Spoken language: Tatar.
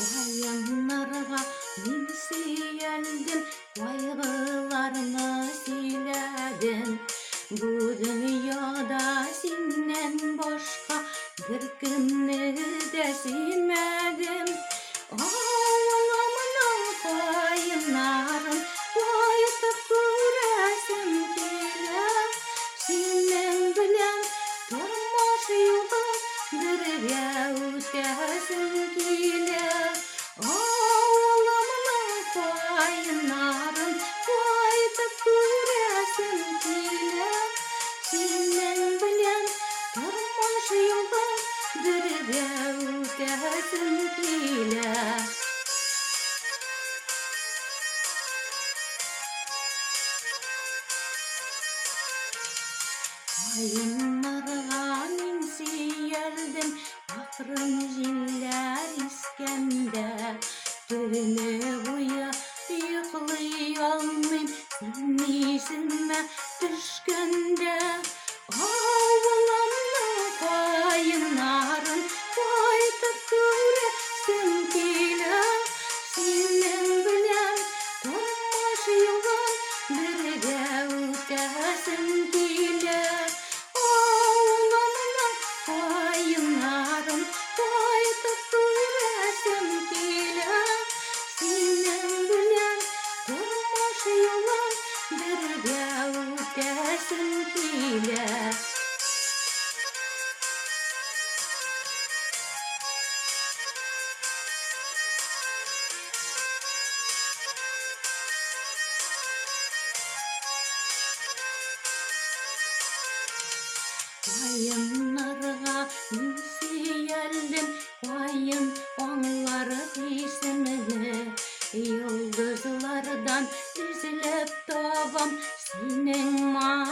Каеннарга мин сөялдем, кайгыларны сөйләдем. Бу дөньяда синнән башка беркемне дә сөймәдем. Авылымның каеннарын кайтып күрәсем килә. Синең белән тормыш юлын бергә үтәсем килә. Авылымның каеннарын кайтып күрәсем килә. Синең белән тормыш юлын бергә үтәсем килә. Каеннарга мин сөялдем, акрын җилләр искәндә. Төне буе йоклый алмыйм, син исемә төшкәндә. Авылымның каеннарын кайтып күрәсем килә. Синең белән тормыш юлын бергә үтәсем килә. Авылымның каеннарын кайтып күрәсем килә. Синең белән тормыш юлын бергә үтәсем килә. Каеннарга мин сөялдем, каен аңлар хисемне. Йолдызлардан эзләп табам синең.